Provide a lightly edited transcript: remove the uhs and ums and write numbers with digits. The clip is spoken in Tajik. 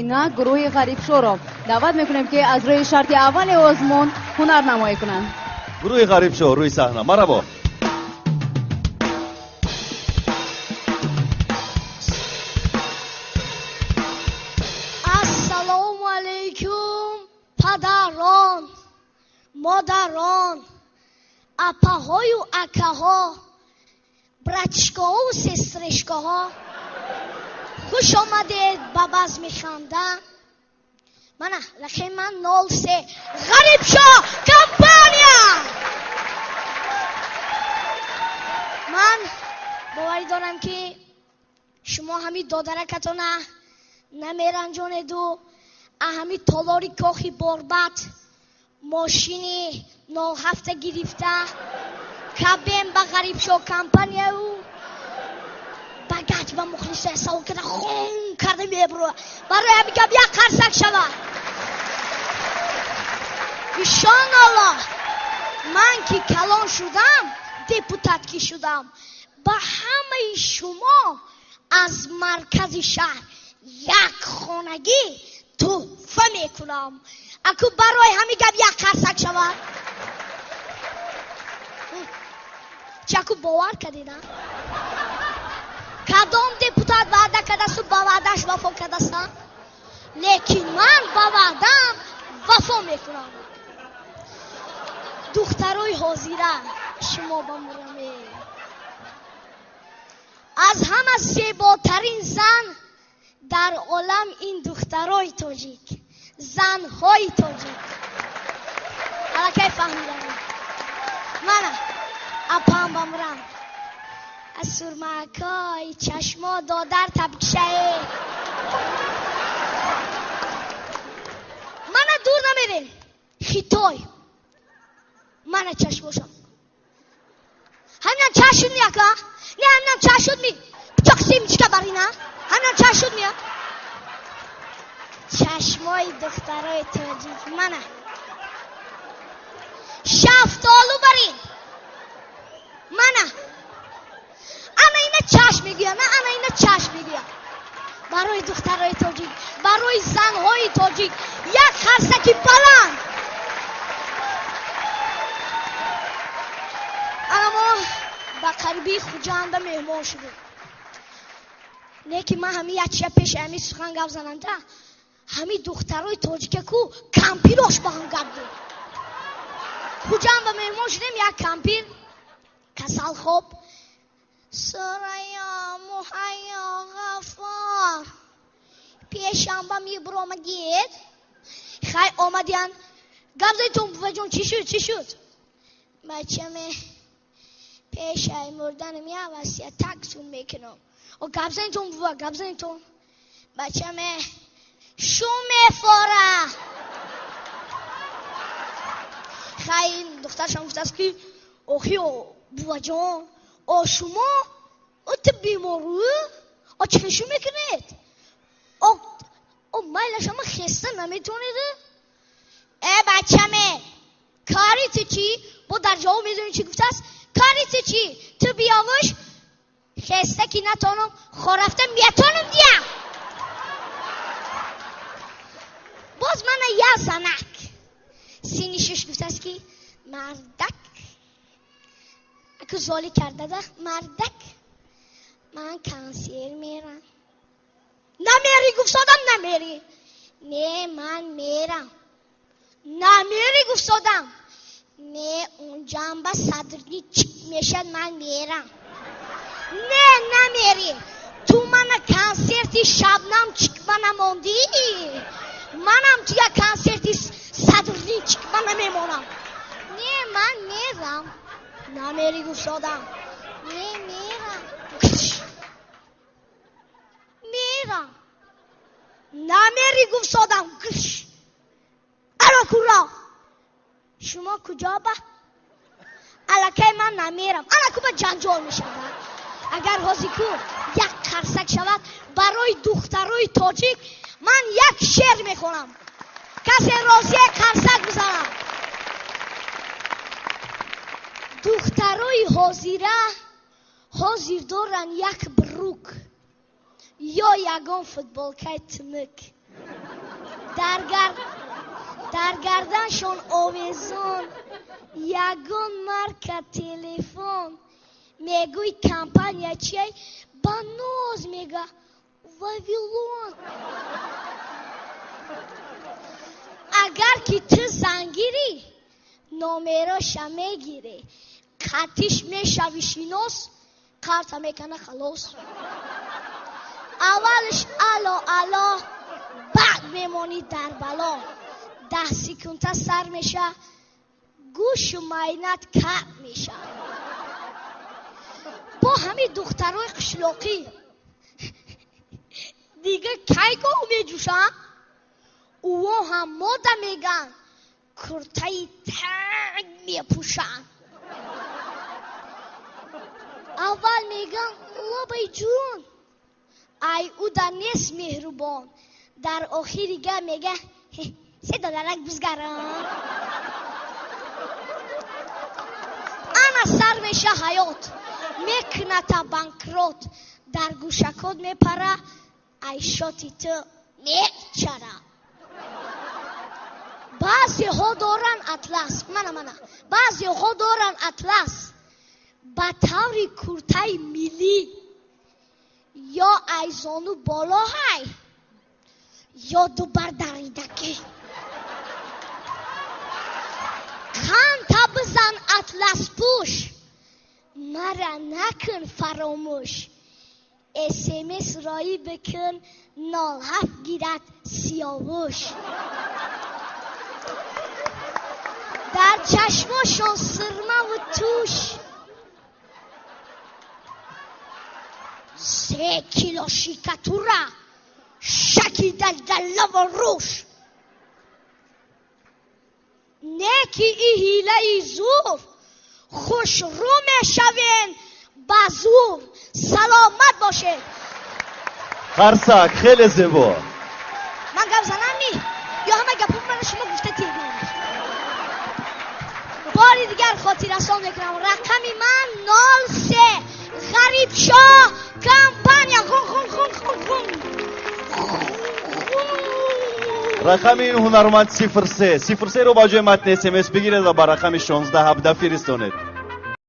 Инак гурӯҳи Ғарибшоро даъват мекунем, ки аз рӯи шарти аввали озмун ҳунарнамоӣ кунанд. Гурӯҳи Ғарибшо рӯи саҳна, марҳабо. Ассалому алайкум, падарон, модарон, апаҳою акаҳо, братишкаҳову сестришкаҳо. Хуш омадед ба базми ханда. Мана рақами ман 03, Ғарибшо компания. Ман боварӣ дорам, ки шумо ҳами додаракатона намеранҷонеду ҳами толори кохи борбат мошини 07 гирифта кабем ба Ғарибшо компанияю ба гач ба мухлисоя савол карда хун карда мебуро. Барои ҳами гап як қарсак шава. Ишоналлоҳ, ман ки калон шудам, депутат ки шудам, ба ҳамаи шумо аз маркази шаҳр як хонагӣ тӯҳфа мекунам. Аку барои ҳами гап як қарсак шавад. Чаку бовар кардед, а? Кадом депутат ваъда кардасту ба ваъдааш вафо кардаста? Лекин ман ба ваъдаам вафо мекунам. Духтарои ҳозира, шумо ба мураме. Аз ҳама зеботарин зан дар олам ин духтарои тоҷик, занҳои тоҷик. Аллакай фаҳмидам. Мана апам ба мурам. Аз сурмакҳои чашмо додар табкишае. Мана дур намерем. Хитой. Мана чашмошам. Ҳаминам чашм шуд ми, ака? Не, ҳаминам чашм шуд ми? Пичоқ семечка барина? Ҳаминам чашм шуд ми? Чашмои духтарои тоҷик. Мана. Шафтолу барин. Мана. Ана ина чашм мегӯяд, на ана ина чашм мегӯяд. Барои духтарои тоҷик, барои занҳои тоҷик як харсаки баланд. Ана мо ба қарибии Хуҷанда меҳмон шудем. Лекин ман ҳами як чия пеши ҳами сухан гап занамда, ҳами духтарои тоҷика ку кампирош ба ҳам гап дод. Хуҷанда меҳмон шудем, як кампир касал хоб. Сурайё, Муҳайё, Ғаффор, пешамба мебуромадед? Хай омадиян. Гап задитон, буваҷон, чӣ шуд, чӣ шуд? Бачаме, пешаи мурданам як васият таксун мекунам. О, гап занитон, бува, гап занитон. Бачаме, шу мефора. Хай духтаршам гуфтааст, ки охи, буваҷон, о шумо о ту бемору, о чӣ шу мекунед? О майлашама хеста наметонед? Э, бачаме, кори ту чӣ? Бо дар ҷавоб медонӣ чӣ гуфтааст? Кори ту чӣ? Ту биёвуш хеста ки натонам, хорафта метонам дия. Боз мана як занак синни шиш гуфтааст, ки мардак, аку золӣ кардада, мардак, ман консерт мерам. Намери, гуфтодам, намери. Не, ман мерам. Намери, гуфтодам. Не, унҷам ба садрни чик мешад, ман мерам. Не, намери. Ту мана консерти Шабнам чикма намондӣ, манам туя консерти Садрни чикма намемонам. Не, ман мерам. Намери, гуфтодам. Не, мерам. Мерам. Намери, гуфтодам. Ало куро, шумо куҷо ба? Аллакай ман намерам. Ана ку ба ҷанҷол мешавад. Агар ҳозир ку як қарсак шавад барои духтарои тоҷик, ман як шеър мехонам. Касе розие, қарсак бизанам. Духтарои ҳозира ҳозир доранд як брук ё ягон футболкаи тунук. Дар гарданшон овезон ягон марка телефон. Мегӯй компания чиай, ба ноз мега Вавилон. Агар ки ту зангирӣ, номероша мегирӣ, қатиш мешавӣ шинос, карта мекана халос. Аввалш ало ало, баъд мемонӣ дар бало. 10 секунда сар меша, гӯшу майнат кар меша. Бо ҳамин духтарои қишлоқӣ дига кай гоҳ меҷӯшанд? Ӯо ҳам мода меган, куртаи танг мепӯшанд. Аввал меган лобай ҷун, ай уда нест меҳрубон. Дар охири гап мега се додарак бизгарам. Ана сар меша ҳаёт, мекуната банкрот. Дар гӯшакот мепара, ай шоти ту мечара. Баъзеҳо доранд атлас, мана мана, баъзеҳо доранд атлас ба таври куртаи миллӣ, ё айзону боло ҳай, ё дубар даридакӣ. Қанта бизан атласпӯш, мара накун фаромӯш. СМС роӣ бикун, 07 гирад сиёвуш. Дар чашмошон сирмаву туш, 3 кило шикатура шакида даллаву рӯш. Не ки и ҳилаи зур, хушрӯ мешавем ба зур. Саломат бошед. Қарсак, хеле зебо. Ман гап занам-ми ё ҳама гапҳо мана шумо гуфта тегӯед? Бори дигар хотиррасон мекунам, рақами ман 03, Ғарибшоҳ компания. Хун хун хун хун хун. Рақами ин ҳунарманд 03, 03-ро ба ҷои матни СМС бигиред ва ба рақами 1617 фиристонед.